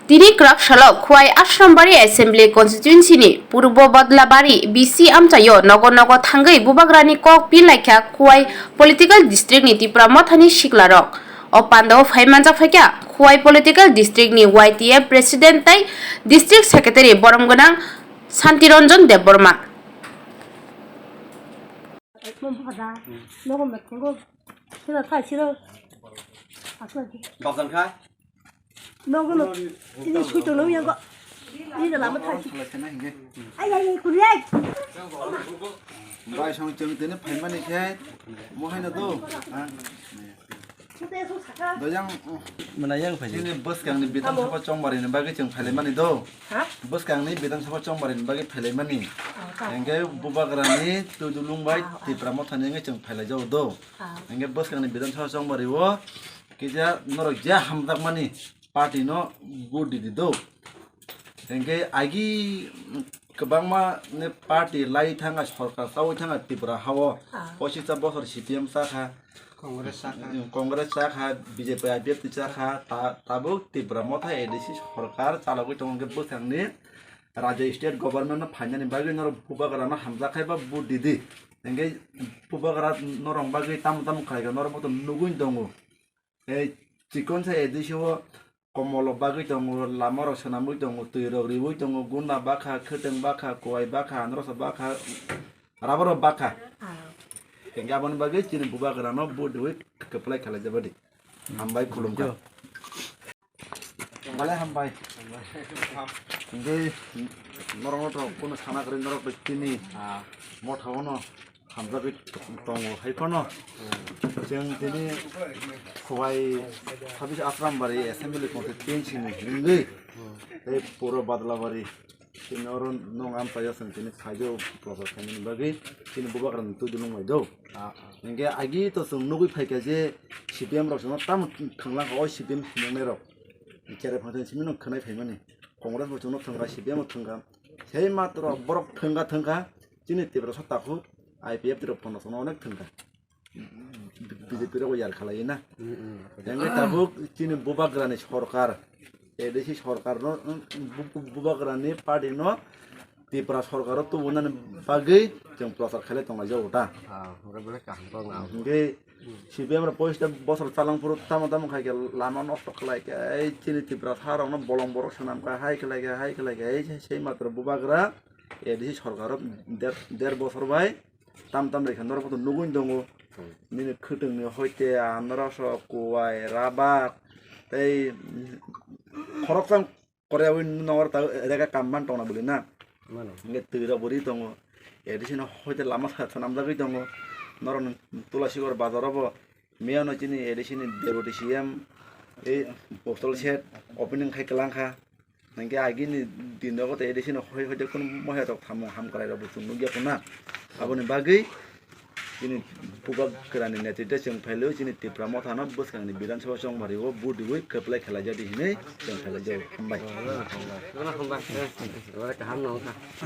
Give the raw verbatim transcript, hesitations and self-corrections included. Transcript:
Tini kwrak salo Khowai Ashrambari Assembly Constituency ni Purbo Badlabari B C amchaio nogo nogo thangwi bubagrani kok pil laikha Khowai Political District ni Tipra Mothani siklarok. O pandao phai manjak phaikha Khowai Political District ni Y T F President tei District Secretary borom gwnang Santiranjan Debbarma. Nogo no. Bajan kha? Nogo no. Ini sui tono yang kok. Ini lama thai. Ai, ai, ai, kuri ai. Bai song cheng tene phaimani khe mo haino do. Ha? Sute su saka. Do yang. Mana yang phai. Ini bwskangni Bidhan Sabha chongbarini bagwi cheng phailaimani do. Ha? Bwskangni Bidhan Sabha chongbarini bagwi phailaimani. Hingke bubagrani twi dulung bai Tipra Mothani wngwi cheng phailaijao do. Hingke bwskangni Bidhan Sabha chongbario kisa norok je hamjakmani party no vote di di do. Hingke agi kwbangma ni party lai thanga, sorkar chawi thanga Tripura hao. Posisa bosor C P M chakha, Congress chakha. Congress chakha, B J P, I P F T chakha, ta-, tabuk Tripura Motha A D C sorkar chalogwi tongo hingke bwskangni Rajya state government no phainani bagwi norok bubagra no hamjak khai ba vote di di. Hingke bubagra norok bagwi tamo tamo khlai kha norok bo to nugwi tongo. Ei chikon sa A D C o komolo bagwi tongo, lama rok swnamwi tongo, twi rok riwi tongo, gunda bakha, khwtwng bakha, kuwai bakha, androsa bakha, rubber rok bakha. Hingke aboni bagwi chini bubagra no vote riwi kwplai khlai jabadi. Hambai khulumkha. Hambai, hambai. Hingke norok no to kuno sana kwrwi norok to chini motha o no hamjagwi tongo hai phano. Chwng tini Khowai sabis Asrambari Assembly Constituency ni hingwi tei Puro Badlabari. Chini oro nwng amchaio chwng tini phaijo prochar khainani bagwi chini bubagrani twi dulung bai do. Hingke agi to chwng nugwi phaikha je C P M rok chwngno tamo thwnglang kha o C P M hinwi rok. Cherai phang simi no khwnai phaimani. Congress bo chwngno thwngkha, C P M bo thwngkha. Sei matro borok thwngkha thwngkha chini Tripura sota khu I P F T rok pono chwngno onek thwngkha. B J P rok yar khalai na. Hingke tabuk chini bubagrani sorkar, A D C sorkar no, bu-, bu-, bubagrani party no Tripura sorkar o tubunani bagwi chwng prochar khailai tonglai jago ta. Hingke C P M rok poista bosor chalangphuru tamo tamo khai khe lama nosto khlai khe, ei chini Tripura sa rok no bolong borok swnam kha, hai khlai khe, hai khlai khe, ei sei matro bubagra A D C sorkar o der, der bosor bai tam tam rikha norok bo to nugwi tongo. Nini khwtwng ni hoite androso kuwai rabak tei khoroksa koryawi nongor ta rega kam man tongna bwlwi na. Hingke twi rok bo ri tongo. A D C no hoite lama sa swnamjagwi tongo. Norok ni Tulasigor bazar o bo miyano chini A D C ni deputy C M ei postal shed opening khai kwlangkha. Hingke agini din rogo tei A D C no hoi hoi de kunu moya rok tamo ham kwrai rok bo chwng nukya khuna. Aboni bagwi chini bubagrani netrite chwng phailwi chini Tipra Motha no bwskangni Bidhan Sabha chongmari o vote riwi kwplai khlai jadi hinwi chwng khlai jago. Hambai. Hambai. Hambai. Kaham no wngkha.